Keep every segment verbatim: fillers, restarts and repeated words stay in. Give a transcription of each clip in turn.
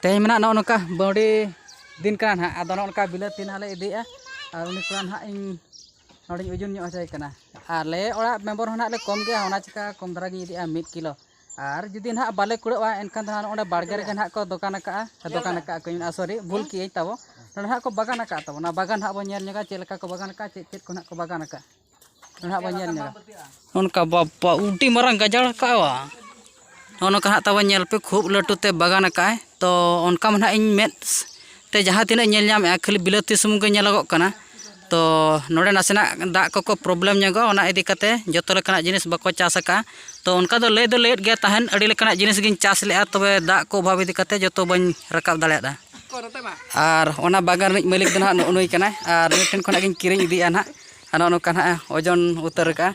ᱛᱮᱦᱮᱧ ᱢᱟ ᱱᱟᱦᱟᱜ ᱱᱚᱜᱼᱚ ᱱᱚᱝᱠᱟ ᱵᱟᱹᱣᱰᱤ ᱫᱤᱱ ᱠᱟᱱᱟ ᱱᱟᱦᱟᱜ, ᱟᱫᱚ ᱱᱚᱜᱼᱚ ᱱᱚᱝᱠᱟ ᱵᱤᱞᱟᱹᱛᱤ ᱱᱟᱦᱟᱜ ᱞᱮ ᱤᱫᱤᱭᱮᱫᱼᱟ᱾ ᱟᱨ ᱩᱱᱤ ᱠᱚᱲᱟ ᱱᱟᱦᱟᱜ ᱤᱧ ᱱᱚᱰᱮᱧ ᱳᱡᱚᱱ ᱧᱚᱜ ᱦᱚᱪᱚᱭᱮ ᱠᱟᱱᱟ᱾ ᱟᱞᱮ ᱚᱲᱟᱜ ᱢᱮᱢᱵᱚᱨ ᱦᱚᱸ ᱱᱟᱦᱟᱜ ᱞᱮ ᱠᱚᱢ ᱜᱮᱭᱟ, ᱚᱱᱟ ᱪᱤᱠᱟ ᱠᱚᱢ ᱫᱷᱟᱨᱟ ᱜᱤᱧ ᱤᱫᱤᱭᱮᱫᱼᱟ, ᱢᱤᱫ ᱠᱤᱞᱳ᱾ ᱟᱨ ᱡᱩᱫᱤ ᱱᱟᱦᱟᱜ ᱵᱟᱞᱮ ᱠᱩᱲᱟᱹᱜᱼᱟ, ᱮᱱᱠᱷᱟᱱ ᱫᱚ ᱱᱟᱦᱟᱜ ᱱᱚᱜᱼᱚ ᱱᱚᱰᱮ ᱵᱟᱲᱜᱮ ᱨᱮᱜᱮ ᱱᱟᱦᱟᱜ ᱠᱚ ᱫᱚᱠᱟᱱ ᱟᱠᱟᱫᱼᱟ, ᱫᱚᱠᱟᱱ ᱟᱠᱟᱫᱼᱟ ᱠᱚ, ᱥᱚᱨᱤ, ᱵᱷᱩᱞ ᱠᱮᱜᱼᱟᱹᱧ ᱛᱟᱵᱚ᱾ ᱱᱚᱰᱮ ᱱᱟᱦᱟᱜ ᱠᱚ ᱵᱟᱜᱟᱱ ᱟᱠᱟᱫ ᱛᱟᱵᱚᱱᱟ, ᱵᱟᱜᱟᱱ ᱱᱟᱦᱟᱜ ᱵᱚᱱ ᱧᱮᱞ ᱧᱚᱜᱟ, ᱪᱮᱫ ᱞᱮᱠᱟ ᱠᱚ ᱵᱟᱜᱟᱱ ᱟᱠᱟᱫᱼᱟ, ᱪᱮᱫ ᱪᱮᱫ ᱠᱚ ᱱᱟᱦᱟᱜ ᱠᱚ ᱵᱟᱜᱟᱱ ᱟᱠᱟᱫᱼᱟ᱾ ᱱᱟᱦᱟᱜ ᱵᱚᱱ ᱧᱮᱞ ᱧᱚᱜᱟ᱾ ᱚᱱᱠᱟ ᱵᱟᱯᱟ ᱩᱰᱤ ᱢᱟᱨᱟᱝ ᱜᱟᱡᱟᱲ ᱠᱟᱜᱼᱟ᱾ ᱱᱚᱜᱼᱚ ᱱᱚᱝᱠᱟ ᱦᱟᱸᱜ ᱛᱟᱵᱚᱱ ᱧᱮᱞ ᱯᱮ, ᱠᱷᱩᱵ ᱞᱟᱹᱴᱩ ᱛᱮ ᱵᱟᱜᱟᱱ ᱟᱠᱟᱫᱼᱟᱭ᱾ ᱛᱚ ᱚᱱᱠᱟ ᱢᱟ ᱱᱟᱦᱟᱜ ᱤᱧ ᱢᱮᱫ ᱛᱮ ᱡᱟᱦᱟᱸ ᱛᱤᱱᱟᱹᱜ ᱧᱮᱞ ᱧᱟᱢᱮᱫᱼᱟ, ᱠᱷᱟᱹᱞᱤ ᱵᱤᱞᱟᱹᱛᱤ ᱥᱩᱢᱩᱝ ᱜᱮ ᱧᱮᱞᱚᱜᱚᱜ ᱠᱟᱱᱟ᱾ ᱛᱚ ᱱᱚᱰᱮ ᱱᱟᱥᱮᱱᱟᱜ ᱫᱟᱜ ᱠᱚᱠᱚ ᱯᱨᱚᱵᱞᱮᱢ ᱧᱚᱜᱚᱜᱼᱟ, ᱚᱱᱟ ᱤᱫᱤ ᱠᱟᱛᱮ ᱡᱚᱛᱚ ᱞᱮᱠᱟᱱᱟᱜ ᱡᱤᱱᱤᱥ ᱵᱟᱠᱚ ᱪᱟᱥ ᱟᱠᱟᱫᱼᱟ᱾ ᱛᱚ ᱚᱱᱠᱟ ᱫᱚ ᱞᱟᱹᱭ ᱫᱚ ᱞᱟᱹᱭᱮᱫ ᱜᱮᱭᱟ ᱛᱟᱦᱮᱱ, ᱟᱹᱰᱤ ᱞᱮᱠᱟᱱᱟᱜ ᱡᱤᱱᱤᱥ ᱜᱤᱧ ᱪᱟᱥ ᱞᱮᱫᱼᱟ, ᱛᱚᱵᱮ ᱫᱟᱜ ᱠᱚ ᱚᱵᱷᱟᱵᱽ ᱤᱫᱤ ᱠᱟᱛᱮ ᱡᱚᱛᱚ ᱵᱟᱹᱧ ᱨᱟᱠᱟᱵ ᱫᱟᱲᱮᱭᱟᱫᱼᱟ᱾ ᱟᱨ ᱚᱱᱟ ᱵᱟᱜᱟᱱ ᱨᱤᱱᱤᱡ ᱢᱟᱹᱞᱤᱠ ᱫᱚ ᱱᱟᱦᱟᱜ ᱱᱩᱜᱼᱩ ᱱᱩᱭ ᱠᱟᱱᱟᱭ, ᱟᱨ ᱱᱩᱭ ᱴᱷᱮᱱ ᱠᱷᱚᱱᱟᱜ ᱜᱤᱧ ᱠᱤᱨᱤᱧ ᱤᱫᱤᱭᱮᱫᱼᱟ ᱱᱟᱦᱟᱜ᱾ ᱟᱨ ᱱᱚᱜᱼᱚ ᱱᱚᱝᱠᱟ ᱱᱟᱦᱟᱜ ᱮ ᱳᱡᱚᱱ ᱩᱛᱟᱹᱨ ᱟᱠᱟᱫᱼᱟ᱾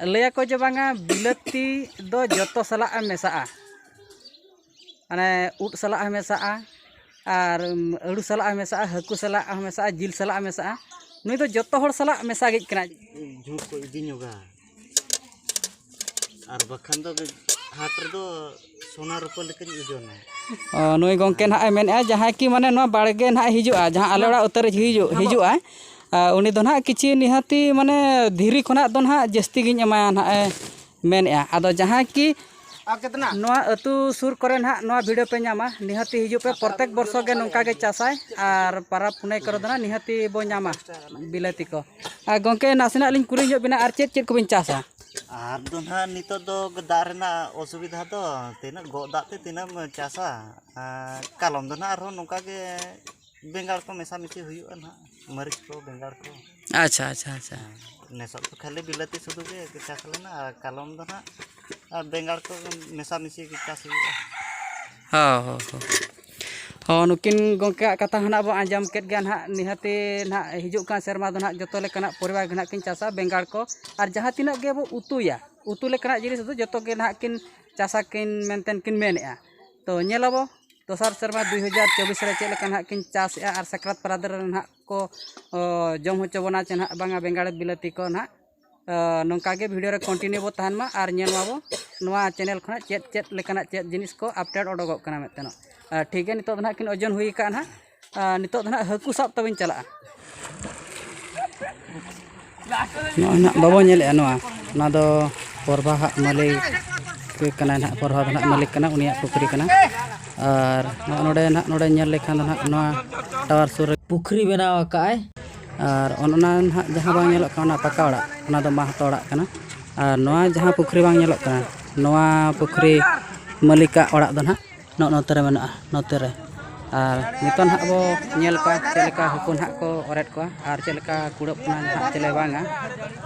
ᱟᱨ ᱞᱟᱹᱭᱟᱠᱚ ᱡᱮ ᱵᱟᱝᱟ, ᱵᱤᱞᱟᱹᱛᱤ ᱫᱚ ᱡᱚᱛᱚ ᱥᱟᱞᱟᱜ ᱮ ᱢᱮᱥᱟᱜᱼᱟ᱾ ᱢᱟᱱᱮ ᱩᱫ ᱥᱟᱞᱟᱜ ᱦᱚᱸ ᱢᱮᱥᱟᱜᱼᱟ, ᱟᱨ ᱟᱹᱲᱩ ᱥᱟᱞᱟᱜ ᱦᱚᱸ ᱢᱮᱥᱟᱜᱼᱟ, ᱦᱟᱹᱠᱩ ᱥᱟᱞᱟᱜ ᱦᱚᱸ ᱢᱮᱥᱟᱜᱼᱟ, ᱡᱤᱞ ᱥᱟᱞᱟᱜ ᱦᱚᱸ ᱢᱮᱥᱟᱜᱼᱟ᱾ ᱱᱩᱭ ᱫᱚ ᱡᱚᱛᱚ ᱦᱚᱲ ᱥᱟᱞᱟᱜ ᱢᱮᱥᱟ ᱜᱮᱡ ᱠᱟᱱᱟᱭ᱾ ᱡᱷᱩᱸᱠ ᱠᱚ ᱤᱫᱤ ᱧᱚᱜᱟ᱾ ᱟᱨ ᱵᱟᱠᱷᱟᱱ ᱫᱚ ᱦᱟᱴ ᱨᱮᱫᱚ ᱥᱚᱱᱟ ᱨᱩᱯᱟᱹ ᱞᱮᱠᱟᱧ ᱳᱡᱚᱱᱟ᱾ ᱚ, ᱱᱩᱭ ᱜᱚᱢᱠᱮ ᱱᱟᱦᱟᱜ ᱮ ᱢᱮᱱᱮᱫᱼᱟ, ᱡᱟᱦᱟᱸᱭ ᱠᱤ ᱢᱟᱱᱮ ᱱᱚᱣᱟ ᱵᱟᱲᱜᱮ ᱱᱟᱦᱟᱜ ᱦᱤᱡᱩᱜᱼᱟ, ᱡᱟᱦᱟᱸ ᱟᱞᱮ ᱚᱲᱟᱜ ᱩᱛᱟᱹᱨ ᱦᱤᱡᱩᱜ, ᱦᱤᱡᱩᱜᱼᱟᱭ, ᱟᱨ ᱩᱱᱤ ᱫᱚ ᱱᱟᱦᱟᱜ ᱠᱤᱪᱷᱤ ᱱᱤᱦᱟᱹᱛᱤ ᱢᱟᱱᱮ ᱫᱷᱤᱨᱤ ᱠᱷᱚᱱᱟᱜ ᱫᱚ ᱱᱟᱦᱟᱜ ᱡᱟᱹᱥᱛᱤ ᱜᱤᱧ ᱮᱢᱟᱭᱟ ᱱᱟᱦᱟᱜ ᱮ ᱢᱮᱱᱮᱫᱼᱟ᱾ ᱟᱫᱚ ᱡᱟᱦᱟᱸᱭ ᱠᱤ ᱱᱚᱣᱟ ᱟᱹᱛᱩ ᱥᱩᱨ ᱠᱚᱨᱮ ᱱᱟᱦᱟᱜ ᱱᱚᱣᱟ video ᱯᱮ ᱧᱟᱢᱟ, ᱱᱤᱦᱟᱹᱛᱤ ᱦᱤᱡᱩᱜ ᱯᱮ᱾ ᱯᱨᱚᱛᱮᱠ ᱵᱚᱨᱥᱚ ᱜᱮ ᱱᱚᱝᱠᱟ ᱜᱮ ᱪᱟᱥᱟᱭ, ᱟᱨ ᱯᱟᱨᱟᱵᱽ ᱯᱩᱱᱟᱹᱭ ᱠᱚᱨᱮ ᱫᱚ ᱱᱟᱦᱟᱜ ᱱᱤᱦᱟᱹᱛᱤ ᱵᱚ ᱧᱟᱢᱟ ᱵᱤᱞᱟᱹᱛᱤ ᱠᱚ᱾ ᱟᱨ ᱜᱚᱢᱠᱮ, ᱱᱟᱥᱮᱱᱟᱜ ᱞᱤᱧ ᱠᱩᱞᱤ ᱧᱚᱜ ᱵᱤᱱᱟ, ᱟᱨ ᱪᱮᱫ ᱪᱮᱫ ᱠᱚᱵᱤᱱ ᱪᱟᱥᱟ? ᱟᱨ ᱫᱚ ᱱᱟᱦᱟᱜ ᱱᱤᱛᱚᱜ ᱫᱚ ᱫᱟᱜ ᱨᱮᱱᱟᱜ ᱚᱥᱩᱵᱤᱫᱷᱟ ᱫᱚ, ᱛᱤᱱᱟᱹᱜ ᱜᱚᱜ ᱫᱟᱜ ᱛᱮ ᱛᱤᱱᱟᱹᱜ ᱮᱢ ᱪᱟᱥᱟ? ᱟᱨ ᱠᱟᱞᱚᱢ ᱫᱚ ᱱᱟᱦᱟᱜ ᱟᱨᱦᱚᱸ ᱱᱚᱝᱠᱟ ᱜᱮ ᱵᱮᱸᱜᱟᱲ ᱠᱚ ᱢᱮᱥᱟᱢᱤᱥᱤ ᱦᱩᱭᱩᱜᱼᱟ ᱱᱟᱦᱟᱜ, ᱢᱟᱹᱨᱤᱪ ᱠᱚ, ᱵᱮᱸᱜᱟᱲ ᱠᱚ᱾ ᱟᱪᱪᱷᱟ, ᱟᱪᱪᱷᱟ, ᱟᱪᱪᱷᱟ᱾ ᱦᱮᱸ, ᱱᱮᱥᱚᱜ ᱫᱚ ᱠᱷᱟᱹᱞᱤ ᱵᱤᱞᱟᱹᱛᱤ ᱥᱩᱫᱷᱩ ᱜᱮ ᱪᱟᱥ ᱞᱮᱱᱟ, ᱟᱨ ᱠᱟᱞᱚᱢ ᱫᱚ ᱱᱟᱦᱟᱜ ᱟᱨ ᱵᱮᱸᱜᱟᱲ ᱠᱚ ᱢᱮᱥᱟᱢᱤᱥᱤ ᱜᱮ ᱪᱟᱥ ᱦᱩᱭᱩᱜᱼᱟ᱾ ᱦᱚᱸ, ᱦᱚᱸ, ᱦᱚᱸ᱾ ᱦᱚᱸ, ᱱᱩᱠᱤᱱ ᱜᱚᱢᱠᱮᱭᱟᱜ ᱠᱟᱛᱷᱟ ᱦᱚᱸ ᱱᱟᱦᱟᱜ ᱵᱚ ᱟᱸᱡᱚᱢ ᱠᱮᱫ ᱜᱮᱭᱟ ᱱᱟᱦᱟᱜ᱾ ᱱᱤᱦᱟᱹᱛᱤ ᱱᱟᱦᱟᱜ ᱦᱤᱡᱩᱜ ᱠᱟᱱ ᱥᱮᱨᱢᱟ ᱫᱚ ᱱᱟᱦᱟᱜ ᱡᱚᱛᱚ ᱞᱮᱠᱟᱱᱟᱜ ᱯᱚᱨᱤᱵᱟᱨ ᱜᱮ ᱱᱟᱦᱟᱜ ᱠᱤᱱ ᱪᱟᱥᱟ, ᱵᱮᱸᱜᱟᱲ ᱠᱚ ᱟᱨ ᱡᱟᱦᱟᱸ ᱛᱤᱱᱟᱹᱜ ᱜᱮᱵᱚ ᱩᱛᱩᱭᱟ, ᱩᱛᱩ ᱞᱮᱠᱟᱱᱟᱜ ᱡᱤᱱᱤᱥ ᱫᱚ ᱡᱚᱛᱚ ᱜᱮ ᱱᱟᱦᱟᱜ ᱠᱤᱱ ᱪᱟᱥᱟ ᱠᱤᱱ ᱢᱮᱱᱛᱮ ᱠᱤᱱ ᱢᱮᱱᱮᱫᱼᱟ᱾ ᱛᱚ ᱧᱮᱞ ᱟᱵᱚ ᱫᱚᱥᱟᱨ ᱥᱮᱨᱢᱟ ᱫᱩᱭ ᱦᱟᱡᱟᱨ ᱪᱚᱵᱵᱤᱥ ᱨᱮ ᱪᱮᱫ ᱞᱮᱠᱟ ᱱᱟᱦᱟᱜ ᱠᱤᱱ ᱪᱟᱥᱮᱫᱼᱟ ᱟᱨ ᱥᱟᱠᱨᱟᱛ ᱯᱟᱨᱟᱫᱽ ᱨᱮ ᱱᱟᱦᱟᱜ ᱠᱚ, ᱚ, ᱡᱚᱢ ᱦᱚᱪᱚ ᱵᱚᱱᱟ ᱪᱮ ᱱᱟᱦᱟᱜ ᱵᱟᱝᱟ ᱵᱮᱸᱜᱟᱲ ᱵᱤᱞᱟᱹᱛᱤ ᱠᱚ ᱱᱟᱦᱟᱜ᱾ ᱱᱚᱝᱠᱟ ᱜᱮ ᱵᱷᱤᱰᱤᱭᱳ ᱨᱮ ᱠᱚᱱᱴᱤᱱᱤᱭᱩ ᱵᱚ ᱛᱟᱦᱮᱱ ᱢᱟ ᱟᱨ ᱧᱮᱞ ᱢᱟᱵᱚ ᱱᱚᱣᱟ ᱪᱮᱱᱮᱞ ᱠᱷᱚᱱᱟᱜ ᱪᱮᱫ ᱪᱮᱫ ᱞᱮᱠᱟᱱᱟᱜ ᱪᱮᱫ ᱡᱤᱱᱤᱥ ᱠᱚ ᱟᱯᱰᱮᱴ ᱚᱰᱚᱠᱚᱜ ᱠᱟᱱᱟ ᱢᱮᱱᱛᱮ᱾ ᱴᱷᱤᱠ ᱜᱮᱭᱟ, ᱱᱤᱛᱚᱜ ᱫᱚ ᱱᱟᱦᱟᱜ ᱠᱤᱱ ᱳᱡᱚᱱ ᱦᱩᱭ ᱟᱠᱟᱫᱼᱟ ᱱᱟᱦᱟᱜ᱾ ᱱᱤᱛᱚᱜ ᱫᱚ ᱱᱟᱦᱟᱜ ᱦᱟᱹᱠᱩ ᱥᱟᱵ ᱛᱟᱵᱚᱱ ᱪᱟᱞᱟᱜᱼᱟ᱾ ᱱᱚᱜᱼᱚᱭ ᱱᱟᱦᱟᱜ ᱵᱟᱵᱚ ᱧᱮᱞᱮᱫᱼᱟ ᱱᱚᱣᱟ, ᱚᱱᱟ ᱫᱚ ᱯᱚᱨᱵᱷᱟ ᱦᱟᱸᱜ ᱢᱟᱹᱞᱤᱠ ᱠᱟᱱᱟᱭ ᱱᱟᱦᱟᱜ, ᱯᱚᱨᱵᱷᱟ ᱫᱚ ᱱᱟᱦᱟᱜ ᱢᱟᱹᱞᱤᱠ ᱠᱟᱱᱟ, ᱩᱱᱤᱭᱟᱜ ᱯᱩᱠᱷᱨᱤ ᱠᱟᱱᱟ᱾ ᱟᱨ ᱱᱚᱜᱼᱚ ᱱᱚᱰᱮ ᱱᱟᱦᱟᱜ, ᱱᱚᱰᱮ ᱧᱮᱞ ᱞᱮᱠᱷᱟᱱ ᱫᱚ ᱱᱟᱦᱟᱜ ᱱᱚᱣᱟ ᱴᱟᱣᱟᱨ ᱥᱩᱨ ᱨᱮ ᱯᱩᱠᱷᱨᱤ ᱵᱮᱱᱟᱣ ᱟᱠᱟᱫᱼᱟᱭ᱾ ᱟᱨ ᱚᱱ- ᱚᱱᱟ ᱱᱟᱦᱟᱜ ᱡᱟᱦᱟᱸ ᱵᱟᱝ ᱧᱮᱞᱚᱜ ᱠᱟᱱᱟ, ᱚᱱᱟ ᱯᱟᱠᱟ ᱚᱲᱟᱜ, ᱚᱱᱟ ᱫᱚ ᱢᱟᱦᱟᱛᱚ ᱚᱲᱟᱜ ᱠᱟᱱᱟ᱾ ᱟᱨ ᱱᱚᱣᱟ ᱡᱟᱦᱟᱸ ᱯᱩᱠᱷᱨᱤ ᱵᱟᱝ ᱧᱮᱞᱚᱜ ᱠᱟᱱᱟ, ᱱᱚᱣᱟ ᱯᱩᱠᱷᱨᱤ ᱢᱟᱹᱞᱤᱠᱟᱜ ᱚᱲᱟᱜ ᱫᱚ ᱱᱟᱦᱟᱜ ᱱᱚᱜᱼᱚ ᱱᱚᱛᱮ ᱨᱮ ᱢᱮᱱᱟᱜᱼᱟ, ᱱᱚᱛᱮ ᱨᱮ᱾ ᱟᱨ ᱱᱤᱛᱚᱜ ᱱᱟᱦᱟᱜ ᱵᱚ ᱧᱮᱞ ᱠᱚᱣᱟ ᱪᱮᱫ ᱞᱮᱠᱟ ᱦᱟᱹᱠᱩ ᱱᱟᱦᱟᱜ ᱠᱚ ᱚᱨᱮᱫ ᱠᱚᱣᱟ ᱟᱨ ᱪᱮᱫ ᱞᱮᱠᱟ ᱠᱩᱲᱟᱹᱜ ᱠᱟᱱᱟ ᱱᱟᱦᱟᱜ ᱪᱮᱞᱮ ᱵᱟᱝᱟ᱾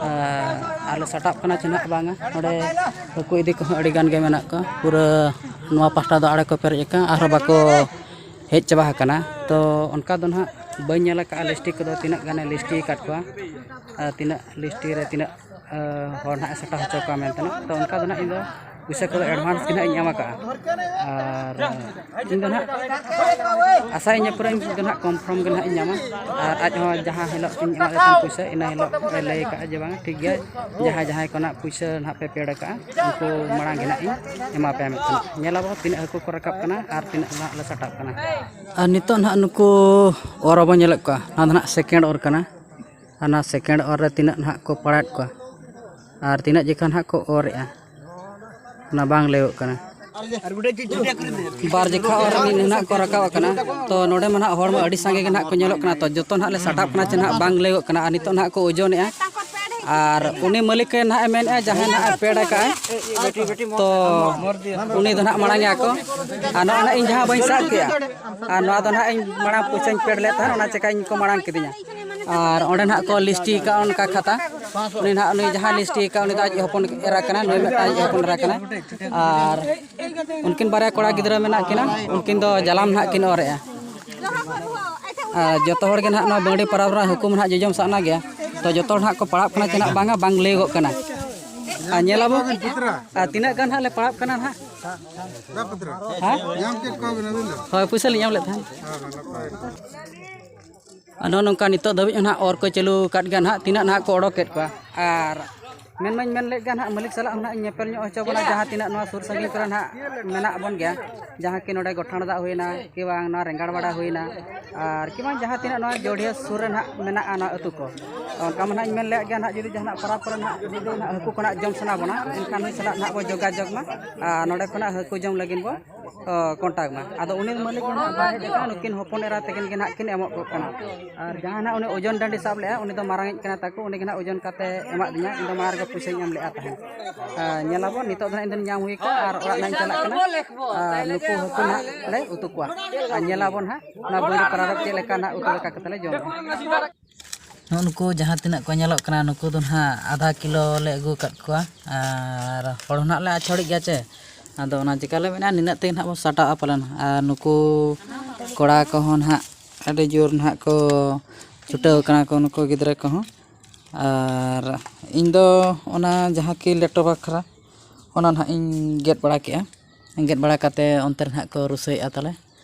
ᱟᱨ ᱟᱞᱮ ᱥᱟᱴᱟᱜ ᱠᱟᱱᱟ ᱪᱮ ᱱᱟᱦᱟᱜ ᱵᱟᱝᱟ᱾ ᱱᱚᱰᱮ ᱦᱟᱹᱠᱩ ᱤᱫᱤ ᱠᱚᱦᱚᱸ ᱟᱹᱰᱤ ᱜᱟᱱ ᱜᱮ ᱢᱮᱱᱟᱜ ᱠᱚᱣᱟ᱾ ᱯᱩᱨᱟᱹ ᱱᱚᱣᱟ ᱯᱟᱦᱴᱟ ᱫᱚ ᱟᱲᱮ ᱠᱚ ᱯᱮᱨᱮᱡ ᱟᱠᱟᱱ, ᱟᱨᱦᱚᱸ ᱵᱟᱠᱚ ᱦᱮᱡ ᱪᱟᱵᱟ ᱟᱠᱟᱱᱟ᱾ ᱛᱚ ᱚᱱᱠᱟ ᱫᱚ ᱱᱟᱦᱟᱜ ᱵᱟᱹᱧ ᱧᱮᱞ ᱟᱠᱟᱫᱼᱟ ᱞᱤᱥᱴᱤ ᱠᱚᱫᱚ, ᱛᱤᱱᱟᱹᱜ ᱜᱟᱱᱮ ᱞᱤᱥᱴᱤ ᱟᱠᱟᱫ ᱠᱚᱣᱟ ᱟᱨ ᱛᱤᱱᱟᱹᱜ ᱞᱤᱥᱴᱤ ᱨᱮ ᱛᱤᱱᱟᱹᱜ ᱦᱚᱲ ᱱᱟᱦᱟᱜ ᱮ ᱥᱟᱴᱟ ᱦᱚᱪᱚ ᱠᱚᱣᱟ ᱢᱮᱱᱛᱮ ᱱᱟᱦᱟᱜ᱾ ᱛᱚ ᱚᱱᱠᱟ ᱫᱚ ᱱᱟᱦᱟᱜ ᱤᱧ ᱫᱚ ᱯᱩᱭᱥᱟᱹ ᱠᱚᱫᱚ ᱮᱰᱵᱷᱟᱱᱥ ᱜᱮ ᱱᱟᱦᱟᱜ ᱤᱧ ᱮᱢ ᱟᱠᱟᱫᱼᱟ᱾ ᱟᱨ ᱤᱧ ᱫᱚ ᱱᱟᱦᱟᱜ ᱟᱥᱟᱭᱟᱹᱧ ᱯᱩᱨᱟᱹ ᱤᱧ ᱫᱚ ᱱᱟᱦᱟᱜ ᱠᱚᱱᱯᱷᱟᱨᱢ ᱜᱮ ᱱᱟᱦᱟᱜ ᱤᱧ ᱧᱟᱢᱟ᱾ ᱟᱨ ᱟᱡ ᱦᱚᱸ ᱡᱟᱦᱟᱸ ᱦᱤᱞᱳᱜ ᱤᱧ ᱮᱢᱟᱫᱮ ᱛᱟᱦᱮᱱ ᱯᱩᱭᱥᱟᱹ, ᱤᱱᱟᱹ ᱦᱤᱞᱳᱜ ᱮ ᱞᱟᱹᱭ ᱟᱠᱟᱫᱼᱟ ᱡᱮ ᱵᱟᱝ, ᱴᱷᱤᱠ ᱜᱮᱭᱟ, ᱡᱟᱦᱟᱸᱭ ᱡᱟᱦᱟᱸᱭ ᱠᱚ ᱱᱟᱦᱟᱜ ᱯᱩᱭᱥᱟᱹ ᱱᱟᱦᱟᱜ ᱯᱮ ᱯᱮᱰ ᱟᱠᱟᱫᱼᱟ, ᱩᱱᱠᱩ ᱢᱟᱲᱟᱝ ᱜᱮ ᱱᱟᱦᱟᱜ ᱤᱧ ᱮᱢᱟ ᱯᱮᱭᱟ ᱢᱮᱱᱛᱮ᱾ ᱧᱮᱞ ᱟᱵᱚ ᱛᱤᱱᱟᱹᱜ ᱦᱟᱹᱠᱩ ᱠᱚ ᱨᱟᱠᱟᱵ ᱠᱟᱱᱟ ᱟᱨ ᱛᱤᱱᱟᱹᱜ ᱱᱟᱦᱟᱜ ᱞᱮ ᱥᱟᱴᱟᱜ ᱠᱟᱱᱟ᱾ ᱟᱨ ᱱᱤᱛᱚᱜ ᱱᱟᱦᱟᱜ ᱱᱩᱠᱩ ᱚᱨ ᱵᱚᱱ ᱧᱮᱞᱮᱫ ᱠᱚᱣᱟ, ᱱᱚᱣᱟ ᱫᱚ ᱱᱟᱦᱟᱜ ᱥᱮᱠᱮᱱᱰ ᱚᱨ ᱠᱟᱱᱟ᱾ ᱟᱨ ᱱᱚᱣᱟ ᱥᱮᱠᱮᱱᱰ ᱚᱨ ᱨᱮ ᱛᱤᱱᱟᱹᱜ ᱱᱟᱦᱟᱜ ᱠᱚ ᱯᱟᱲᱟᱣᱮᱫ ᱠᱚᱣᱟ ᱟᱨ ᱛᱤᱱᱟᱹᱜ ᱡᱚᱠᱷᱟ ᱱᱟᱦᱟᱜ ᱠᱚ ᱚᱨᱮᱜᱼᱟ, ᱚᱱᱟ ᱵᱟᱝ ᱞᱟᱹᱭᱚᱜ ᱠᱟᱱᱟ᱾ ᱵᱟᱨ ᱡᱚᱠᱷᱟ ᱚᱨ ᱢᱤᱫ ᱱᱟᱦᱟᱜ ᱠᱚ ᱨᱟᱠᱟᱵ ᱟᱠᱟᱱᱟ᱾ ᱛᱚ ᱱᱚᱰᱮ ᱢᱟ ᱱᱟᱦᱟᱜ ᱦᱚᱲ ᱢᱟ ᱟᱹᱰᱤ ᱥᱟᱸᱜᱮ ᱜᱮ ᱱᱟᱦᱟᱜ ᱠᱚ ᱧᱮᱞᱚᱜ ᱠᱟᱱᱟ᱾ ᱛᱚ ᱡᱚᱛᱚ ᱱᱟᱦᱟᱜ ᱞᱮ ᱥᱟᱴᱟᱯ ᱠᱟᱱᱟ ᱪᱮ ᱱᱟᱦᱟᱜ ᱵᱟᱝ ᱞᱟᱹᱭᱚᱜ ᱠᱟᱱᱟ᱾ ᱟᱨ ᱱᱤᱛᱚᱜ ᱱᱟᱦᱟᱜ ᱠᱚ ᱳᱡᱚᱱᱮᱜᱼᱟ᱾ ᱟᱨ ᱩᱱᱤ ᱢᱟᱹᱞᱤᱠ ᱮ ᱱᱟᱦᱟᱜ ᱮ ᱢᱮᱱᱮᱜᱼᱟ, ᱡᱟᱦᱟᱸᱭ ᱱᱟᱦᱟᱜ ᱮ ᱯᱮᱰ ᱟᱠᱟᱫᱼᱟᱭ, ᱛᱚ ᱩᱱᱤ ᱫᱚ ᱱᱟᱦᱟᱜ ᱢᱟᱲᱟᱝ ᱮᱭᱟ ᱠᱚ᱾ ᱟᱨ ᱱᱚᱜᱼᱚᱭ ᱱᱟᱦᱟᱜ ᱤᱧ ᱡᱟᱦᱟᱸ ᱵᱟᱹᱧ ᱥᱟᱵ ᱠᱮᱜᱼᱟ, ᱟᱨ ᱱᱚᱣᱟ ᱫᱚ ᱱᱟᱦᱟᱜ ᱤᱧ ᱢᱟᱲᱟᱝ ᱯᱚᱭᱥᱟᱧ ᱯᱮᱰ ᱞᱮᱫ ᱛᱟᱦᱮᱸᱫ, ᱚᱱᱟ ᱪᱮᱠᱟ ᱤᱧ ᱠᱚ ᱢᱟᱲᱟᱝ ᱠᱤᱫᱤᱧᱟ᱾ ᱟᱨ ᱚᱸᱰᱮ ᱱᱟᱦᱟᱜ ᱠᱚ ᱞᱤᱥᱴᱤ ᱟᱠᱟᱫᱼᱟ ᱚᱱᱠᱟ ᱠᱷᱟᱛᱟ, ᱩᱱᱤ ᱱᱟᱦᱟᱜ, ᱩᱱᱤ ᱡᱟᱦᱟᱸ ᱞᱤᱥᱴᱤ ᱟᱠᱟᱫ, ᱩᱱᱤ ᱫᱚ ᱟᱡ ᱦᱚᱯᱚᱱ ᱮᱨᱟ ᱠᱟᱱᱟᱭ, ᱱᱩᱭ ᱢᱤᱫᱴᱟᱝ ᱟᱡ ᱦᱚᱯᱚᱱ ᱮᱨᱟ ᱠᱟᱱᱟᱭ᱾ ᱟᱨ ᱩᱱᱠᱤᱱ ᱵᱟᱨᱭᱟ ᱠᱚᱲᱟ ᱜᱤᱫᱽᱨᱟᱹ ᱢᱮᱱᱟᱜ ᱠᱤᱱᱟ, ᱩᱱᱠᱤᱱ ᱫᱚ ᱡᱟᱞᱟᱢ ᱱᱟᱦᱟᱜ ᱠᱤᱱ ᱚᱨᱮᱜᱼᱟ᱾ ᱟᱨ ᱡᱚᱛᱚ ᱦᱚᱲ ᱜᱮ ᱱᱟᱦᱟᱜ ᱱᱚᱣᱟ ᱵᱟᱹᱝᱰᱤ ᱯᱟᱨᱟᱵᱽ ᱨᱮᱱᱟᱜ ᱦᱟᱹᱠᱩ ᱢᱟ ᱱᱟᱦᱟᱜ ᱡᱚᱡᱚᱢ ᱥᱟᱵ ᱮᱱᱟ ᱜᱮᱭᱟ᱾ ᱛᱚ ᱡᱚᱛᱚ ᱦᱚᱲ ᱱᱟᱦᱟᱜ ᱠᱚ ᱯᱟᱲᱟᱜ ᱠᱟᱱᱟ ᱪᱮ ᱱᱟᱦᱟᱜ ᱵᱟᱝᱟ, ᱵᱟᱝ ᱞᱟᱹᱭᱚᱜᱚᱜ ᱠᱟᱱᱟ᱾ ᱟᱨ ᱧᱮᱞᱟᱵᱚ, ᱟᱨ ᱛᱤᱱᱟᱹᱜ ᱜᱟᱱ ᱱᱟᱦᱟᱜ ᱞᱮ ᱯᱟᱲᱟᱜ ᱠᱟᱱᱟ ᱱᱟᱦᱟᱜ᱾ ᱦᱮᱸ? ᱦᱳᱭ, ᱯᱩᱭᱥᱟᱹ ᱞᱤᱧ ᱮᱢ ᱞᱮᱫ ᱛᱟᱦᱮᱸᱫ᱾ ᱟᱨ ᱱᱚᱜᱼᱚ ᱱᱚᱝᱠᱟ ᱱᱤᱛᱚᱜ ᱫᱷᱟᱹᱵᱤᱡ ᱦᱚᱸ ᱱᱟᱦᱟᱜ ᱚᱨ ᱠᱚ ᱪᱟᱹᱞᱩ ᱟᱠᱟᱫ ᱜᱮᱭᱟ ᱱᱟᱦᱟᱜ, ᱛᱤᱱᱟᱹᱜ ᱱᱟᱦᱟᱜ ᱠᱚ ᱚᱰᱚᱠᱮᱫ ᱠᱚᱣᱟ᱾ ᱟᱨ ᱢᱮᱱ ᱢᱟᱧ ᱢᱮᱱ ᱞᱮᱫ ᱜᱮ ᱱᱟᱦᱟᱜ, ᱢᱟᱹᱞᱤᱠ ᱥᱟᱞᱟᱜ ᱦᱚᱸ ᱱᱟᱦᱟᱜ ᱤᱧ ᱧᱮᱯᱮᱞ ᱧᱚᱜ ᱦᱚᱪᱚ ᱵᱚᱱᱟ, ᱡᱟᱦᱟᱸ ᱛᱤᱱᱟᱹᱜ ᱱᱚᱣᱟ ᱥᱩᱨ ᱥᱟᱺᱜᱤᱧ ᱠᱚᱨᱮ ᱱᱟᱦᱟᱜ ᱢᱮᱱᱟᱜ ᱵᱚᱱ ᱜᱮᱭᱟ, ᱡᱟᱦᱟᱸ ᱠᱤ ᱱᱚᱰᱮ ᱜᱚᱴᱷᱟᱬ ᱫᱟᱜ ᱦᱩᱭᱱᱟ, ᱠᱤ ᱵᱟᱝ ᱱᱚᱣᱟ ᱨᱮᱸᱜᱟᱲ ᱵᱟᱲᱟ ᱦᱩᱭᱱᱟ, ᱟᱨ ᱠᱤ ᱵᱟᱝ ᱡᱟᱦᱟᱸ ᱛᱤᱱᱟᱹᱜ ᱱᱚᱣᱟ ᱡᱳᱲᱤᱭᱟᱹ ᱥᱩᱨ ᱨᱮ ᱱᱟᱦᱟᱜ ᱢᱮᱱᱟᱜᱼᱟ ᱱᱚᱣᱟ ᱟᱹᱛᱩ ᱠᱚ᱾ ᱚᱱᱠᱟ ᱢᱟ ᱱᱟᱦᱟᱜ ᱤᱧ ᱢᱮᱱ ᱞᱮᱫ ᱜᱮᱭᱟ ᱱᱟᱦᱟᱜ, ᱡᱩᱫᱤ ᱡᱟᱦᱟᱱᱟᱜ ᱯᱚᱨᱚᱵᱽ ᱠᱚᱨᱮ ᱱᱟᱦᱟᱜ ᱡᱩᱫᱤ ᱱᱟᱦᱟᱜ ᱦᱟᱹᱠᱩ ᱠᱚ ᱱᱟᱦᱟᱜ ᱡᱚᱢ ᱥᱟᱱᱟ ᱵᱚᱱᱟ, ᱮᱱᱠᱷᱟᱱ ᱱᱩᱭ ᱥᱟᱞᱟᱜ ᱱᱟᱦᱟᱜ ᱵᱚ ᱡᱳᱜᱟᱡᱳᱜᱽ ᱢᱟ᱾ ᱟᱨ ᱱᱚᱰᱮ ᱠᱷᱚᱱᱟᱜ ᱦᱟᱹᱠᱩ ᱡᱚᱢ ᱞᱟᱹᱜᱤᱫ ᱵᱚ ᱠᱚᱱᱴᱟᱠᱴ ᱢᱟ᱾ ᱟᱫᱚ ᱩᱱᱤ ᱢᱟᱹᱞᱤᱠ ᱫᱚ ᱱᱟᱦᱟᱜ ᱵᱟᱭ ᱦᱮᱡ ᱟᱠᱟᱱᱟ, ᱱᱩᱠᱤᱱ ᱦᱚᱯᱚᱱ ᱮᱨᱟ ᱛᱟᱹᱠᱤᱱ ᱜᱮ ᱱᱟᱦᱟᱜ ᱠᱤᱱ ᱮᱢᱚᱜ ᱠᱚᱜ ᱠᱟᱱᱟ᱾ ᱟᱨ ᱡᱟᱦᱟᱸ ᱱᱟᱦᱟᱜ ᱩᱱᱤ ᱳᱡᱚᱱ ᱰᱟᱹᱰᱤ ᱥᱟᱵ ᱞᱮᱜᱼᱟ, ᱩᱱᱤ ᱫᱚ ᱢᱟᱨᱟᱝ ᱤᱡ ᱠᱟᱱᱟ ᱛᱟᱠᱚ, ᱩᱱᱤ ᱜᱮ ᱱᱟᱦᱟᱜ ᱳᱡᱚᱱ ᱠᱟᱛᱮ ᱮᱢᱟᱫ ᱞᱤᱧᱟ, ᱤᱧ ᱫᱚ ᱢᱟᱲᱟᱝ ᱨᱮᱜᱮ ᱯᱩᱭᱥᱟᱹᱧ ᱮᱢ ᱞᱮᱜᱼᱟ ᱛᱟᱦᱮᱸᱫ᱾ ᱟᱨ ᱧᱮᱞᱟᱵᱚᱱ, ᱱᱤᱛᱚᱜ ᱫᱚ ᱱᱟᱦᱟᱜ ᱤᱧ ᱫᱚᱧ ᱧᱟᱢ ᱦᱩᱭ ᱠᱟᱜᱼᱟ ᱟᱨ ᱚᱲᱟᱜ ᱱᱟᱦᱟᱜ ᱤᱧ ᱪᱟᱞᱟᱜ ᱠᱟᱱᱟ᱾ ᱟᱨ ᱱᱩᱠᱩ ᱦᱟᱹᱠᱩ ᱱᱟᱦᱟᱜ ᱞᱮ ᱩᱛᱩ ᱠᱚᱣᱟ᱾ ᱟᱨ ᱧᱮᱞᱟᱵᱚᱱ ᱦᱟᱸᱜ ᱚᱱᱟ ᱵᱟᱹᱭᱨᱤ ᱯᱟᱨᱟᱵᱽ ᱪᱮᱫ ᱞᱮᱠᱟ ᱱᱟᱦᱟᱜ ᱩᱛᱩ ᱫᱟᱠᱟ ᱠᱟᱛᱮ ᱞᱮ ᱡᱚᱢᱟ᱾ ᱱᱚᱜᱼᱚ ᱱᱩᱠᱩ ᱡᱟᱦᱟᱸ ᱛᱤᱱᱟᱹᱜ ᱠᱚ ᱧᱮᱞᱚᱜ ᱠᱟᱱᱟ, ᱱᱩᱠᱩ ᱫᱚ ᱱᱟᱦᱟᱜ ᱟᱫᱷᱟ ᱠᱤᱞᱳ ᱞᱮ ᱟᱹᱜᱩ ᱟᱠᱟᱫ ᱠᱚᱣᱟ᱾ ᱟᱨ ᱦᱚᱲ ᱦᱚᱸ ᱱᱟᱦᱟᱜ ᱞᱮ ᱟᱪᱷᱚᱲᱮᱫ ᱜᱮᱭᱟ ᱪᱮ, ᱟᱫᱚ ᱚᱱᱟ ᱪᱤᱠᱟᱹ ᱞᱮ ᱢᱮᱱᱟ, ᱱᱤᱱᱟᱹᱜ ᱛᱮᱜᱮ ᱱᱟᱦᱟᱜ ᱵᱚᱱ ᱥᱟᱴᱟᱜᱼᱟ ᱯᱟᱞᱮᱱ᱾ ᱟᱨ ᱱᱩᱠᱩ ᱠᱚᱲᱟ ᱠᱚᱦᱚᱸ ᱱᱟᱦᱟᱜ ᱟᱹᱰᱤ ᱡᱳᱨ ᱱᱟᱦᱟᱜ ᱠᱚ ᱪᱷᱩᱴᱟᱹᱣ ᱠᱟᱱᱟ ᱠᱚ, ᱱᱩᱠᱩ ᱜᱤᱫᱽᱨᱟᱹ ᱠᱚᱦᱚᱸ᱾ ᱟᱨ ᱤᱧ ᱫᱚ ᱚᱱᱟ ᱡᱟᱦᱟᱸ ᱠᱤ ᱞᱮᱴᱚ ᱵᱟᱠᱷᱨᱟ, ᱚᱱᱟ ᱱᱟᱦᱟᱜ ᱤᱧ ᱜᱮᱫ ᱵᱟᱲᱟ ᱠᱮᱜᱼᱟ᱾ ᱜᱮᱫ ᱵᱟᱲᱟ ᱠᱟᱛᱮ ᱚᱱᱛᱮ ᱨᱮ ᱱᱟᱦᱟᱜ ᱠᱚ ᱨᱳᱥᱮᱭᱮᱫᱼᱟ ᱛᱟᱞᱮ᱾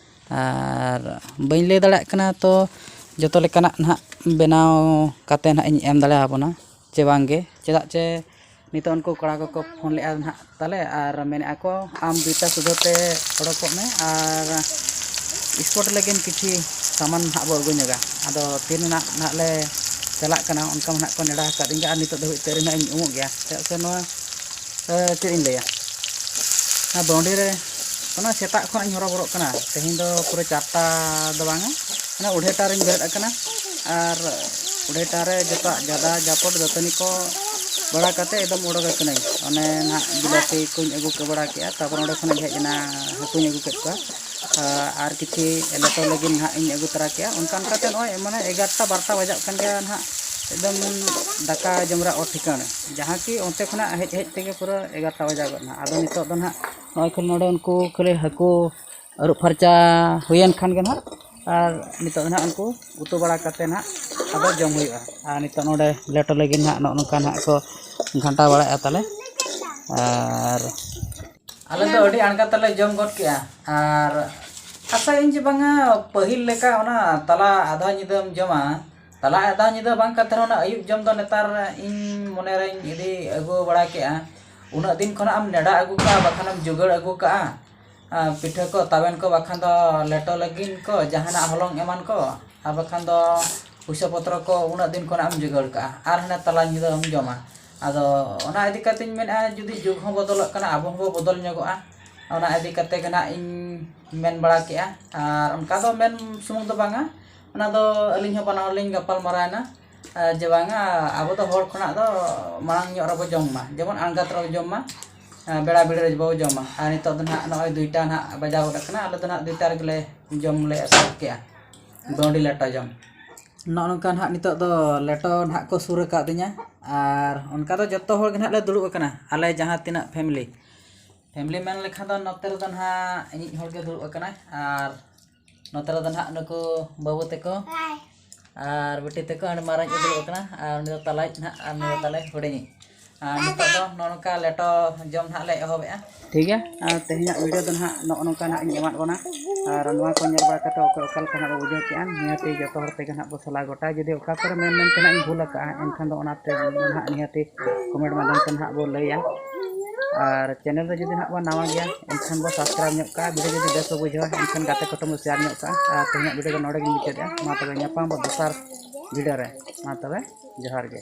ᱟᱨ ᱵᱟᱹᱧ ᱞᱟᱹᱭ ᱫᱟᱲᱮᱭᱟᱜ ᱠᱟᱱᱟ ᱛᱚ, ᱡᱚᱛᱚ ᱞᱮᱠᱟᱱᱟᱜ ᱱᱟᱦᱟᱜ ᱵᱮᱱᱟᱣ ᱠᱟᱛᱮ ᱱᱟᱦᱟᱜ ᱤᱧ ᱮᱢ ᱫᱟᱲᱮᱭᱟᱵᱚᱱᱟ ᱪᱮ ᱵᱟᱝ ᱜᱮ, ᱪᱮᱫᱟᱜ ᱪᱮ ᱱᱤᱛᱚᱜ ᱩᱱᱠᱩ ᱠᱚᱲᱟ ᱠᱚᱠᱚ ᱯᱷᱳᱱ ᱞᱮᱫᱼᱟ ᱱᱟᱦᱟᱜ ᱛᱟᱞᱮ ᱟᱨ ᱢᱮᱱᱮᱫᱼᱟ ᱠᱚ, "ᱟᱢ ᱫᱩᱭᱴᱟ ᱥᱩᱫᱷᱟᱹ ᱛᱮ ᱚᱰᱚᱠᱚᱜ ᱢᱮ ᱟᱨ ᱥᱯᱳᱨᱴ ᱞᱟᱹᱜᱤᱫ ᱠᱤᱪᱷᱩ ᱥᱟᱢᱟᱱ ᱱᱟᱦᱟᱜ ᱵᱚ ᱟᱹᱜᱩ ᱧᱚᱜᱟ᱾" ᱟᱫᱚ ᱛᱤᱱ ᱨᱮᱱᱟᱜ ᱱᱟᱦᱟᱜ ᱞᱮ ᱪᱟᱞᱟᱜ ᱠᱟᱱᱟ, ᱚᱱᱠᱟ ᱢᱟ ᱱᱟᱦᱟᱜ ᱠᱚ ᱱᱮᱰᱟ ᱟᱠᱟᱫ ᱤᱧ ᱜᱮ, ᱟᱨ ᱱᱤᱛᱚᱜ ᱫᱷᱟᱹᱵᱤᱡ ᱛᱮ ᱨᱮᱱᱟᱜ ᱤᱧ ᱩᱢᱩᱜ ᱜᱮᱭᱟ᱾ ᱪᱮᱫᱟᱜ ᱥᱮ ᱱᱚᱣᱟ, ᱮ, ᱪᱮᱫ ᱤᱧ ᱞᱟᱹᱭᱟ, ᱚᱱᱟ ᱵᱟᱣᱩᱱᱰᱟᱨᱤ ᱨᱮ ᱚᱱᱟ ᱥᱮᱛᱟᱜ ᱠᱷᱚᱱᱟᱜ ᱤᱧ ᱦᱚᱨᱚᱵᱚᱨᱚᱜ ᱠᱟᱱᱟ᱾ ᱛᱮᱦᱮᱧ ᱫᱚ ᱯᱩᱨᱟᱹ ᱪᱟᱨᱴᱟ ᱫᱚ ᱵᱟᱝᱟ, ᱚᱱᱟ ᱚᱰᱷᱮᱴᱟ ᱨᱤᱧ ᱵᱮᱨᱮᱫ ᱟᱠᱟᱱᱟ᱾ ᱟᱨ ᱚᱰᱷᱮᱴᱟ ᱨᱮ ᱡᱚᱛᱚᱣᱟᱜ ᱡᱟᱫᱟ ᱡᱟᱯᱚᱴ ᱫᱟᱹᱛᱟᱹᱱᱤ ᱠᱚ ᱵᱟᱲᱟ ᱠᱟᱛᱮ ᱮᱠᱫᱚᱢ ᱚᱰᱚᱠ ᱟᱠᱟᱱᱟᱹᱧ᱾ ᱚᱱᱮ ᱱᱟᱦᱟᱜ ᱵᱤᱞᱟᱹᱛᱤ ᱠᱚᱧ ᱟᱹᱜᱩ ᱠᱚ ᱵᱟᱲᱟ ᱠᱮᱜᱼᱟ, ᱛᱟᱨᱯᱚᱨ ᱚᱸᱰᱮ ᱠᱷᱚᱱᱤᱧ ᱦᱮᱡ ᱮᱱᱟ, ᱦᱟᱹᱠᱩᱧ ᱟᱹᱜᱩ ᱠᱮᱫ ᱠᱚᱣᱟ᱾ ᱟᱨ ᱠᱤᱪᱷᱤ ᱞᱮᱴᱚ ᱞᱟᱹᱜᱤᱫ ᱱᱟᱦᱟᱜ ᱤᱧ ᱟᱹᱜᱩ ᱛᱚᱨᱟ ᱠᱮᱜᱼᱟ᱾ ᱚᱱᱠᱟ ᱚᱱᱠᱟᱛᱮ ᱱᱚᱜᱼᱚᱭ ᱢᱟᱱᱮ ᱮᱜᱟᱨᱚᱴᱟ ᱵᱟᱨᱚᱴᱟ ᱵᱟᱡᱟᱜ ᱠᱟᱱ ᱜᱮᱭᱟ ᱱᱟᱦᱟᱜ, ᱮᱠᱫᱚᱢ ᱫᱟᱠᱟ ᱡᱚᱢ ᱨᱮᱭᱟᱜ ᱚ ᱴᱷᱤᱠᱟᱹᱱᱟ᱾ ᱡᱟᱦᱟᱸ ᱠᱤ ᱚᱱᱛᱮ ᱠᱷᱚᱱᱟᱜ ᱦᱮᱡ ᱦᱮᱡ ᱛᱮᱜᱮ ᱯᱩᱨᱟᱹ ᱮᱜᱟᱨᱚᱴᱟ ᱵᱟᱡᱟᱣ ᱜᱚᱫ ᱮᱱᱟ᱾ ᱟᱫᱚ ᱱᱤᱛᱚᱜ ᱫᱚ ᱱᱟᱦᱟᱜ ᱱᱚᱜᱼᱚᱭ ᱠᱷᱟᱹᱞᱤ ᱱᱚᱰᱮ ᱩᱱᱠᱩ ᱠᱷᱟᱹᱞᱤ ᱦᱟᱹᱠᱩ ᱟᱹᱨᱩᱵ ᱯᱷᱟᱨᱪᱟ ᱦᱩᱭᱮᱱ ᱠᱷᱟᱱ ᱜᱮ ᱱᱟᱦᱟᱜ, ᱟᱨ ᱱᱤᱛᱚᱜ ᱫᱚ ᱱᱟᱦᱟᱜ ᱩᱱᱠᱩ ᱩᱛᱩ ᱵᱟᱲᱟ ᱠᱟᱛᱮ ᱱᱟᱦᱟᱜ ᱟᱫᱚ ᱡᱚᱢ ᱦᱩᱭᱩᱜᱼᱟ᱾ ᱟᱨ ᱱᱤᱛᱚᱜ ᱱᱚᱰᱮ ᱞᱮᱴᱚ ᱞᱟᱹᱜᱤᱫ ᱱᱟᱦᱟᱜ ᱱᱚᱜᱼᱚ ᱱᱚᱝᱠᱟ ᱱᱟᱦᱟᱜ ᱠᱚ ᱜᱷᱟᱱᱴᱟ ᱵᱟᱲᱟᱭᱮᱫᱼᱟ ᱛᱟᱞᱮ᱾ ᱟᱨ ᱟᱞᱮ ᱫᱚ ᱟᱹᱰᱤ ᱟᱬᱜᱟᱛ ᱛᱮᱞᱮ ᱡᱚᱢ ᱜᱚᱫ ᱠᱮᱜᱼᱟ᱾ ᱟᱨ ᱟᱥᱟᱭᱟᱹᱧ ᱡᱮ ᱵᱟᱝᱟ ᱯᱟᱹᱦᱤᱞ ᱞᱮᱠᱟ ᱚᱱᱟ ᱛᱟᱞᱟ ᱟᱫᱷᱟ ᱧᱤᱫᱟᱹᱢ ᱡᱚᱢᱟ, ᱛᱟᱞᱟ ᱟᱫᱷᱟ ᱧᱤᱫᱟᱹ ᱵᱟᱝ ᱠᱟᱛᱮ ᱨᱮᱦᱚᱸ ᱚᱱᱟ ᱟᱹᱭᱩᱵ ᱡᱚᱢ ᱫᱚ ᱱᱮᱛᱟᱨ ᱤᱧ ᱢᱚᱱᱮ ᱨᱮᱧ ᱤᱫᱤ ᱟᱹᱜᱩ ᱵᱟᱲᱟ ᱠᱮᱜᱼᱟ᱾ ᱩᱱᱟᱹᱜ ᱫᱤᱱ ᱠᱷᱚᱱᱟᱜ ᱮᱢ ᱱᱮᱰᱟ ᱟᱹᱜᱩ ᱠᱟᱜᱼᱟ, ᱵᱟᱠᱷᱟᱱᱮᱢ ᱡᱚᱜᱟᱲ ᱟᱹᱜᱩ ᱠᱟᱜᱼᱟ, ᱟᱨ ᱯᱤᱴᱷᱟᱹ ᱠᱚ, ᱛᱟᱵᱮᱱ ᱠᱚ, ᱵᱟᱠᱷᱟᱱ ᱫᱚ ᱞᱮᱴᱚ ᱞᱟᱹᱜᱤᱫ ᱠᱚ, ᱡᱟᱦᱟᱱᱟᱜ ᱦᱚᱞᱚᱝ ᱮᱢᱟᱱ ᱠᱚ, ᱟᱨ ᱵᱟᱠᱷᱟᱱ ᱫᱚ ᱯᱩᱭᱥᱟᱹ ᱯᱚᱛᱨᱚ ᱠᱚ ᱩᱱᱟᱹᱜ ᱫᱤᱱ ᱠᱷᱚᱱᱟᱜ ᱮᱢ ᱡᱚᱜᱟᱲ ᱠᱟᱜᱼᱟ, ᱟᱨ ᱦᱟᱱᱮ ᱛᱟᱞᱟ ᱧᱤᱫᱟᱹᱢ ᱡᱚᱢᱟ᱾ ᱟᱫᱚ ᱚᱱᱟ ᱤᱫᱤ ᱠᱟᱛᱮᱧ ᱢᱮᱱᱮᱫᱼᱟ, ᱡᱩᱫᱤ ᱡᱩᱜᱽ ᱦᱚᱸ ᱵᱚᱫᱚᱞᱚᱜ ᱠᱟᱱᱟ, ᱟᱵᱚ ᱦᱚᱸᱵᱚ ᱵᱚᱫᱚᱞ ᱧᱚᱜᱚᱜᱼᱟ᱾ ᱚᱱᱟ ᱤᱫᱤ ᱠᱟᱛᱮ ᱜᱮ ᱱᱟᱜ ᱤᱧ ᱢᱮᱱ ᱵᱟᱲᱟ ᱠᱮᱜᱼᱟ᱾ ᱟᱨ ᱚᱱᱠᱟ ᱫᱚ ᱢᱮᱱ ᱥᱩᱢᱩᱝ ᱫᱚ ᱵᱟᱝᱟ, ᱚᱱᱟ ᱫᱚ ᱟᱹᱞᱤᱧ ᱦᱚᱸ ᱵᱟᱱᱟ ᱦᱚᱲ ᱞᱤᱧ ᱜᱟᱯᱟᱞ ᱢᱟᱨᱟᱣᱮᱱᱟ, ᱟᱨ ᱡᱮ ᱵᱟᱝᱟ, ᱟᱵᱚ ᱫᱚ ᱦᱚᱲ ᱠᱷᱚᱱᱟᱜ ᱫᱚ ᱢᱟᱲᱟᱝ ᱧᱚᱜ ᱨᱮᱵᱚ ᱡᱚᱢ ᱢᱟ, ᱡᱮᱢᱚᱱ ᱟᱬᱜᱟᱛ ᱨᱮᱵᱚ ᱡᱚᱢ ᱢᱟ, ᱟᱨ ᱵᱮᱲᱟ ᱵᱤᱲᱤ ᱨᱮ ᱵᱟᱵᱚ ᱡᱚᱢᱟ᱾ ᱟᱨ ᱱᱤᱛᱚᱜ ᱫᱚ ᱱᱟᱦᱟᱜ ᱱᱚᱜᱼᱚᱭ ᱫᱩᱭᱴᱟ ᱱᱟᱦᱟᱜ ᱵᱟᱡᱟᱣ ᱜᱚᱫ ᱟᱠᱟᱱᱟ, ᱟᱞᱮ ᱫᱚ ᱱᱟᱦᱟᱜ ᱫᱩᱭᱴᱟ ᱨᱮᱜᱮ ᱞᱮ ᱡᱚᱢ ᱞᱮ ᱮᱛᱚᱦᱚᱵ ᱠᱮᱜᱼᱟ, ᱵᱟᱹᱣᱰᱤ ᱞᱮᱴᱚ ᱡᱚᱢ᱾ ᱱᱚᱜᱼᱚ ᱱᱚᱝᱠᱟ ᱱᱟᱦᱟᱜ ᱱᱤᱛᱚᱜ ᱫᱚ ᱞᱮᱴᱚ ᱱᱟᱦᱟᱜ ᱠᱚ ᱥᱩᱨ ᱟᱠᱟᱫ ᱫᱤᱧᱟ, ᱟᱨ ᱚᱱᱠᱟ ᱫᱚ ᱡᱚᱛᱚ ᱦᱚᱲ ᱜᱮ ᱱᱟᱦᱟᱜ ᱞᱮ ᱫᱩᱲᱩᱵ ᱟᱠᱟᱱᱟ, ᱟᱞᱮ ᱡᱟᱦᱟᱸ ᱛᱤᱱᱟᱹᱜ ᱯᱷᱮᱢᱮᱞᱤ᱾ ᱯᱷᱮᱢᱮᱞᱤ ᱢᱮᱱ ᱞᱮᱠᱷᱟᱱ ᱫᱚ ᱱᱚᱛᱮ ᱨᱮᱫᱚ ᱱᱟᱦᱟᱜ ᱤᱧᱤᱡ ᱦᱚᱲ ᱜᱮ ᱫᱩᱲᱩᱵ ᱟᱠᱟᱱᱟᱭ, ᱟᱨ ᱱᱚᱛᱮ ᱨᱮᱫᱚ ᱱᱟᱦᱟᱜ ᱱᱩᱠᱩ ᱵᱟᱹᱵᱩ ᱛᱟᱠᱚ ᱟᱨ ᱵᱤᱴᱤ ᱛᱟᱠᱚ, ᱟᱨ ᱢᱟᱨᱟᱝ ᱤᱡ ᱫᱩᱲᱩᱵ ᱟᱠᱟᱱᱟ, ᱟᱨ ᱩᱱᱤ ᱫᱚ ᱛᱟᱞᱟᱭᱤᱡ ᱱᱟᱦᱟᱜ, ᱟᱨ ᱱᱩᱭ ᱫᱚ ᱛᱟᱞᱮ ᱦᱩᱰᱤᱧᱤᱡ᱾ ᱟᱨ ᱱᱤᱛᱚᱜ ᱫᱚ ᱱᱚᱜᱼᱚ ᱱᱚᱝᱠᱟ ᱞᱮᱴᱚ ᱡᱚᱢ ᱱᱟᱦᱟᱜ ᱞᱮ ᱮᱦᱚᱵᱮᱜᱼᱟ᱾ ᱴᱷᱤᱠ ᱜᱮᱭᱟ, ᱟᱨ ᱛᱮᱦᱮᱧᱟᱜ ᱵᱷᱤᱰᱤᱭᱳ ᱫᱚ ᱱᱟᱦᱟᱜ ᱱᱚᱜᱼᱚ ᱱᱚᱝᱠᱟ ᱱᱟᱦᱟᱜ ᱤᱧ ᱮᱢᱟᱫ ᱵᱚᱱᱟ᱾ ᱟᱨ ᱱᱚᱣᱟ ᱠᱚ ᱧᱮᱞ ᱵᱟᱲᱟ ᱠᱟᱛᱮ ᱚᱠᱚᱭ ᱚᱠᱟ ᱞᱮᱠᱟ ᱱᱟᱦᱟᱜ ᱵᱚ ᱵᱩᱡᱷᱟᱹᱣ ᱠᱮᱜᱼᱟ, ᱱᱤᱦᱟᱹᱛᱤ ᱡᱚᱛᱚ ᱦᱚᱲ ᱛᱮᱜᱮ ᱱᱟᱦᱟᱜ ᱵᱚ ᱥᱟᱞᱟ ᱜᱚᱴᱟ᱾ ᱡᱩᱫᱤ ᱚᱠᱟ ᱠᱚᱨᱮ ᱢᱮᱱ ᱢᱮᱱ ᱛᱮ ᱱᱟᱦᱟᱜ ᱤᱧ ᱵᱷᱩᱞ ᱟᱠᱟᱜᱼᱟ, ᱮᱱᱠᱷᱟᱱ ᱫᱚ ᱚᱱᱟᱛᱮ ᱱᱟᱦᱟᱜ ᱱᱤᱦᱟᱹᱛᱤ ᱠᱚᱢᱮᱱᱴ ᱢᱟᱫᱽᱫᱷᱚᱢ ᱛᱮ ᱱᱟᱦᱟᱜ ᱵᱚ ᱞᱟᱹᱭᱟ᱾ ᱟᱨ ᱪᱮᱱᱮᱞ ᱨᱮ ᱡᱩᱫᱤ ᱱᱟᱦᱟᱜ ᱵᱚ ᱱᱟᱣᱟ ᱜᱮᱭᱟ, ᱮᱱᱠᱷᱟᱱ ᱵᱚ ᱥᱟᱵᱥᱠᱨᱟᱭᱤᱵᱽ ᱧᱚᱜ ᱠᱟᱜᱼᱟ᱾ ᱵᱷᱤᱰᱤᱭᱳ ᱡᱩᱫᱤ ᱵᱮᱥ ᱵᱚ ᱵᱩᱡᱷᱟᱹᱣᱟ, ᱮᱱᱠᱷᱟᱱ ᱜᱟᱛᱮ ᱠᱚᱴᱷᱮᱱ ᱵᱚ ᱥᱮᱭᱟᱨ ᱧᱚᱜ ᱠᱟᱜᱼᱟ᱾ ᱟᱨ ᱛᱮᱦᱮᱧᱟᱜ ᱵᱷᱤᱰᱤᱭᱳ ᱫᱚ ᱱᱚᱰᱮ ᱜᱮᱧ ᱢᱩᱪᱟᱹᱫᱮᱜᱼᱟ᱾ ᱢᱟ ᱛᱚᱵᱮ ᱧᱟᱯᱟᱢ ᱵᱚ ᱫᱚᱥᱟᱨ ᱵᱷᱤᱰᱤᱭᱳ ᱨᱮ᱾ ᱢᱟ ᱛᱚᱵᱮ ᱡᱚᱦᱟᱨ ᱜᱮ᱾